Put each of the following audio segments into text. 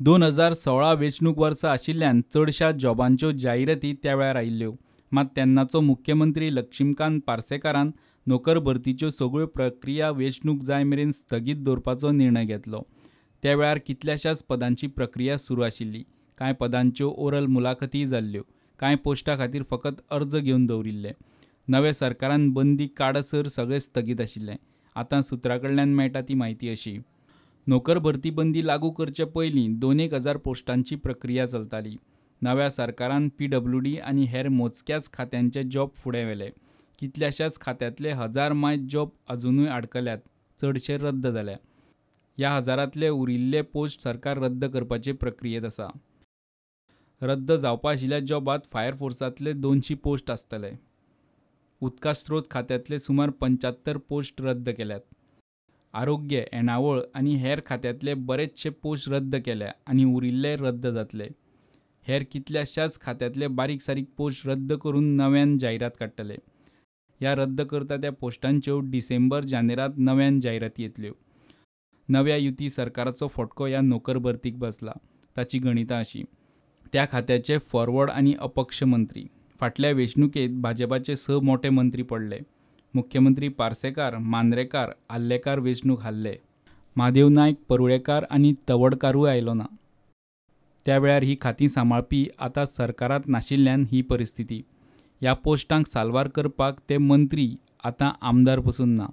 2016 वेंचणूक वर्सा आशिल्ल्यान चडशा जॉबांच्यो जाहिराती त्या वेळार आयिल्ल्यो. मात तेन्नाचो मुख्यमंत्री लक्ष्मीकांत पार्सेकारान नोकर भरतीच्यो सगळ्यो प्रक्रिया वेंचणूक जाय मेरेन स्थगीत दवरपाचो निर्णय घेतलो. त्या वेळार कितल्याशाच पदांची प्रक्रिया सुरू आशिल्ली. कांय पदांच्यो ओरल मुलाखतीय जाल्ल्यो. कांय पोस्टां खातीर फकत अर्ज घेवन दवरिल्ले. नव्या सरकारान बंदी काडसर सगळें स्थगीत आशिल्लें. आतां सुत्रां कडल्यान मेळटा ती म्हायती अशी. नोकर भरती बंदी लागू करचे पयलीं दोनेक हजार पोस्टांची प्रक्रिया चलताली. नव्या सरकारान पीडब्ल्यूडी आनी हेर मोजक्याच खात्यांचे जॉब फुडें व्हेले. कितल्याशाच खात्यांतले हजार मायत जॉब अजुनूय आडकल्यात, चडशे रद्द जाल्या. ह्या हजारांतले उरिल्ले पोस्ट सरकार रद्द करपाचे प्रक्रियेंत आसा. रद्द जावपा आशिल्ल्या जॉबांत फायर फोर्सांतले 200 पोस्ट आसतले. उदका स्रोत खात्यांतले सुमार 75 पोस्ट रद्द केल्यात. आरोग्य, येणावळ आनी हेर खात्यांतले बरेचशे पोस्ट रद्द केल्या आनी उरिल्ले रद्द जातले. हेर कितल्याशाच खात्यांतले बारीक सारीक पोस्ट रद्द करून नव्यान जायरात काडटले. ह्या रद्द करता त्या पोस्टांच्यो डिसेंबर जानेरांत नव्यान जायराती येतल्यो. नव्या युती सरकाराचो फटको ह्या नोकर भरतीक बसला. ताची गणितां अशी. त्या खात्याचे फॉरवर्ड आनी अपक्ष मंत्री. फाटल्या वेंचणुकेंत भाजपाचे 6 मोटे मंत्री पडले. मुख्यमंत्री पार्सेकार, मांद्रेकार, आर्लेकार वेंचणूक हारले. महादेव नायक, परुळेकार आनी तवडकारूय आयलो ना. त्या वेळार ही खातीं सांबाळपी आतां सरकारांत नाशिल्ल्यान ही परिस्थिती. ह्या पोस्टांक साल्वार करपाक ते मंत्री आतां आमदार पसून ना.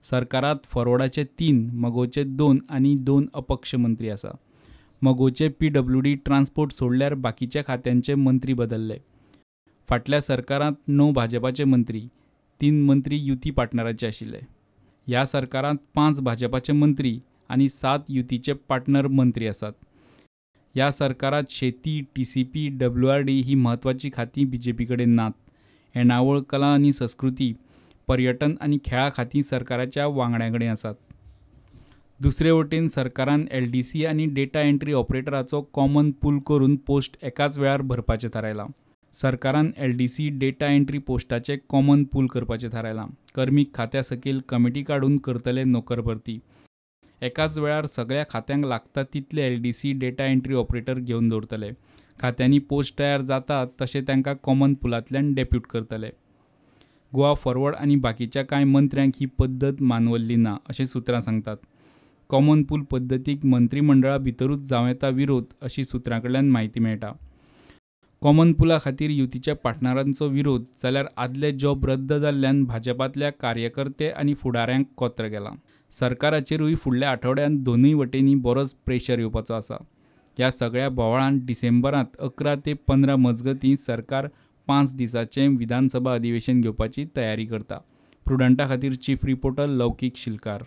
सरकारांत फॉरवर्डाचे 3, मगोचे 2 आनी 2 अपक्ष मंत्री आसा. मगोचे पीडब्ल्यूडी ट्रान्सपोर्ट सोडल्यार बाकीच्या खात्यांचे मंत्री बदल्ले. फाटल्या सरकारांत 9 भाजपाचे मंत्री, 3 मंत्री युती पार्टनराचे आशिल्ले. ह्या सरकारांत 5 भाजपाचे मंत्री आनी 7 युतीचे पार्टनर मंत्री आसात. ह्या सरकारांत शेती, टीसीपी, डब्ल्यूआरडी ही म्हत्वाची खातीं बीजेपी कडेन नात. येणावळ, कला आनी संस्कृती, पर्यटन आनी खेळां खातीं सरकाराच्या वांगड्यां कडेन आसात. दुसरे वटेन सरकारान एलडीसी आनी डेटा एंट्री ऑपरेटराचो कॉमन पूल करून पोस्ट एकाच वेळार भरपाचें थारायलां. सरकारान एलडीसी डेटा एंट्री पोस्टाचे कॉमन पूल करपाचें थारायलां. कर्मीक खात्या सकयल कमिटी काडून करतले नोकर भरती. एकाच वेळार सगळ्या खात्यांक लागता तितले एलडीसी डेटा एंट्री ऑपरेटर घेवन दवरतले. खात्यांनी पोस्ट तयार जाता तशें तांकां कॉमन पुलांतल्यान डेप्यूट करतले. गोवा फॉरवर्ड आनी बाकीच्या कांय मंत्र्यांक ही पद्दत मानवल्ली ना अशें सुत्रां सांगतात. कॉमन पूल पद्दतीक मंत्रीमंडळा भितरूच जावं येता विरोध अशी सुत्रां कडल्यान म्हायती मेळटा. कॉमन पुला खातीर युतीच्या पार्टनरांचो विरोध जाल्यार आदले जॉब रद्द जाल्ल्यान भाजपांतल्या कार्यकर्ते आनी फुडाऱ्यांक कोत्र गेलां. सरकाराचेरूय फुडल्या आठवड्यांत दोनूय वटेंनी बरोच प्रेशर येवपाचो आसा. ह्या सगळ्या बोवाळांत डिसेंबरांत 11 ते 15 मजगतीं सरकार 5 दिसांचें विधानसभा अधिवेशन घेवपाची तयारी करता. प्रुडंटा खातीर चीफ रिपोर्टर लौकीक शिलकार.